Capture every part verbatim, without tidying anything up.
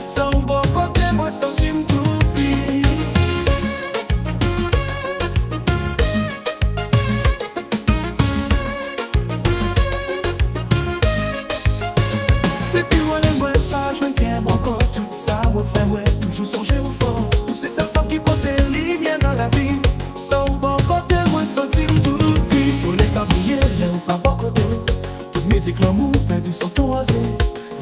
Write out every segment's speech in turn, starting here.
San ou bò kote mwen santi m tou pi. Depi w ale mwen pa jwenn kè m ankò. Tout sa mwen fè mwen toujou sonje ou fò. Ou se sèl fanm ki pote limyè nan lavi m. San ou bò kote mwen santi m tou pi. Solèy pa briye lè ou pa bò kote. Tout mizik lanmou pèdi son ton oze.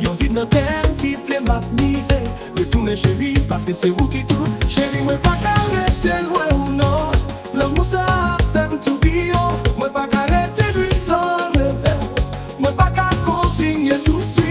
Yon vid nan kè m kite m ap mize. Retounen cheri, paske se ou ki tout. Cheri, mwen pa ka rete lwen ou non. Lanmou sa ap fè m toubiyon. Mwen pa ka rete nwi san leve. Mwen pa ka kontinye touswit.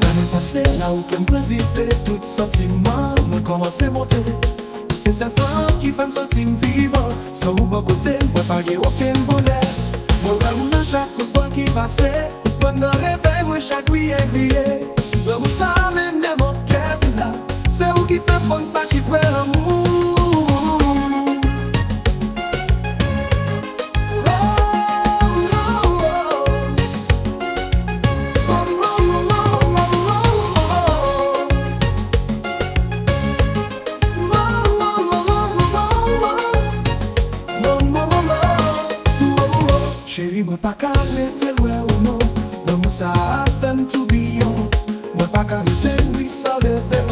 Lane pase la ou fè m pran dife, tout santiman mwen kòmanse monte. Ou se sèl fanm ki fè m santi m vivan. San ou bò kote m, mwen pa gen okenn bonè. Mwen wè ou nan chak kout van ki pase. Ou pran nan revèy mwen chak briye, briye. Lanmou sa mennen m an kè vila. Se ou ki fè m konn sa ki vrè lanmou. Cheri, mwen pa ka rete lwen ou non. Lanmou sa a fè m toubiyon. Mwen pa ka rete nwi san leve.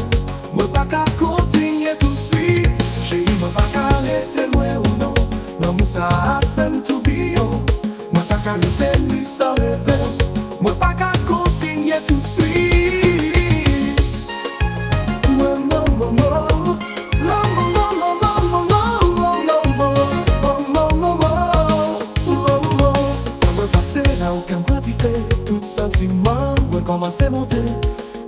Mwen pa ka kontinye touswit. Cheri, mwen pa ka rete lwen ou non. Lanmou sa a fè m toubiyon. Mwen pa ka rete nwi san leve. Mwen pa ka kontinye touswit. Mwen, mwen, mwen, mwen. Mwen pase la ou kè m pran dife. Tout santiman mwen kòmanse monte.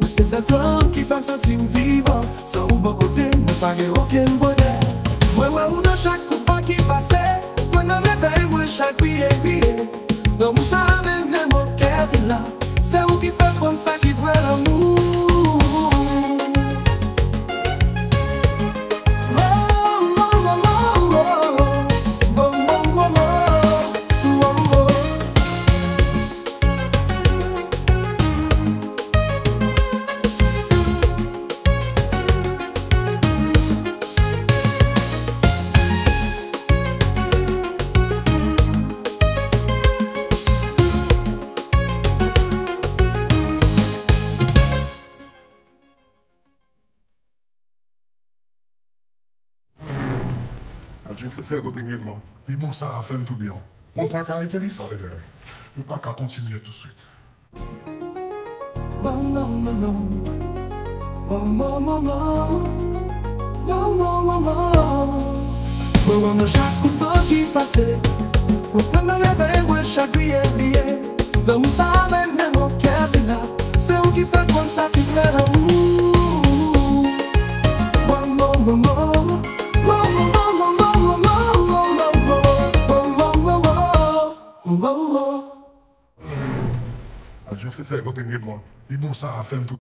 Ou se sèl fanm ki fè m santi m vivan. San ou bò kote m, mwen pa gen okenn bonè. Mwen wè ou nan chak kout van ki pase. Mwen nan revèy mwen chak briye, briye. Lanmou sa mennen m an kè vila. Se ou ki fè m konn sa ki vrè lanmou. Adje, se sèl kote m ye, non. Li bon sa a fè m toubiyon. Mwen pa ka rete li san revèy. Mwen pa ka kontinye touswit. Mwen wè nan chak kout van ki pase. Mwen pran nan revèy mwen chak briye, briye. Lanmou sa a mennen m an kè vila. Se ou ki fè m konn sa ki vrè lanmou. Adje, se sèl kote m ye, non. Li bon sa a fè m tou.